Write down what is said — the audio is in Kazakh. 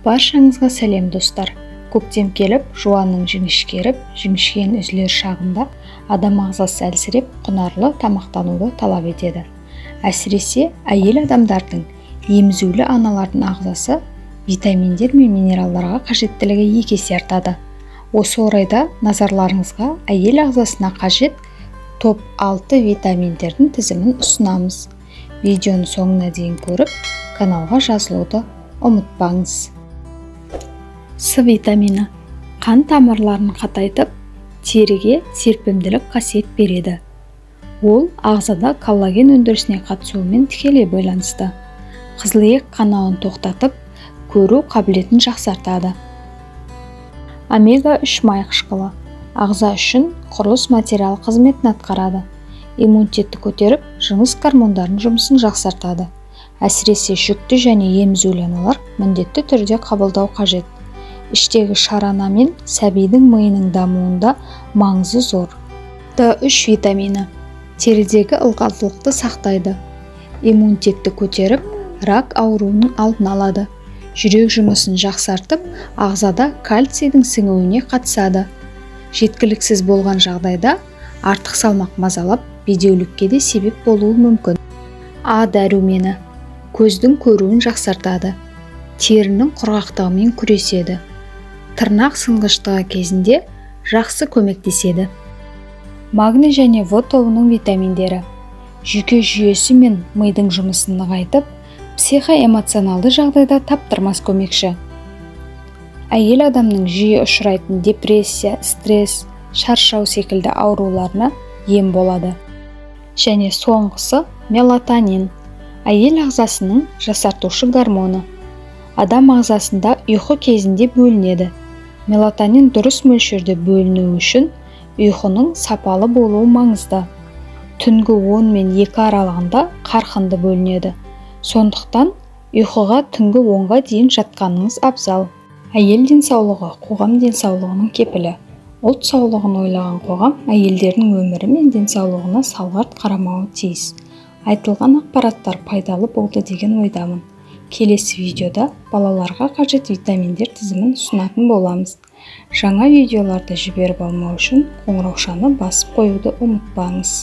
Баршаңызға сәлем, достар! Көктем келіп, жуанның жіңішкеріп, жіңішкен үзілер шағында адам ағзасы әлсіреп, құнарлы тамақтануды талап етеді. Әсіресе әйел адамдардың, емізулі аналардың ағзасы витаминдер мен минералдарға қажеттілігі екі есе артады. Осы орайда назарларыңызға әйел ағзасына қажет топ 6 витаминдердің тізімін ұсынамыз. Видеоны соңына дейін көріп, каналға жазылуды ұмытпаңыз. С витамині қан тамырларын қатайтып, теріге серпімділік қасиет береді. Ол ағзада коллаген өндірісіне қатысуымен тікелей байланысты. Қызыл қанауын тоқтатып, көру қабілетін жақсартады. Омега-3 май қышқылы ағза үшін құрылыс материалы қызметін атқарады. Иммунитетті көтеріп, жыныс гормондарының жұмысын жақсартады. Әсіресе жүкті және емізулі аналар міндетті түрде қабылдау қажет. Іштегі шарана мен сәбидің миының дамуында маңызы зор. Д3 витамині терідегі ылғалдылықты сақтайды, иммунитетті көтеріп, рак ауруының алдын алады, жүрек жұмысын жақсартып, ағзада кальцийдің сіңуіне қатысады. Жеткіліксіз болған жағдайда артық салмақ мазалап, бедеулікке де себеп болуы мүмкін. А дәрумені көздің көруін жақсартады, терінің құрғақтығымен күреседі, тырнақ сынғыштығы кезінде жақсы көмектеседі. Магний және В тобының витаминдері жүйке жүйесі мен мидың жұмысын нығайтып, психоэмоционалды жағдайда таптырмас көмекші. Әйел адамның жиі ұшырайтын депрессия, стресс, шаршау секілді ауруларына ем болады. Және соңғысы мелатонин, әйел ағзасының жасартушы гормоны. Адам ағзасында ұйқы кезінде бөлінеді. Мелатонин дұрыс мөлшерде бөлінуі үшін ұйқының сапалы болуы маңызды. Түнгі 10 мен 2 аралығында қарқынды бөлінеді. Сондықтан ұйқыға түнгі 10-ға дейін жатқаныңыз абзал. Әйел денсаулығы қоғам денсаулығының кепілі. Ұлт саулығын ойлаған қоғам әйелдердің өмірі мен денсаулығына салғырт қарамауы тиіс. Айтылған ақпараттар пайдалы болды деген ойдамын. Келесі видеода балаларға қажет витаминдер тізімін ұсынатын боламыз. Жаңа видеоларды жіберіп алмау үшін қоңыраушаны басып қоюды ұмытпаңыз.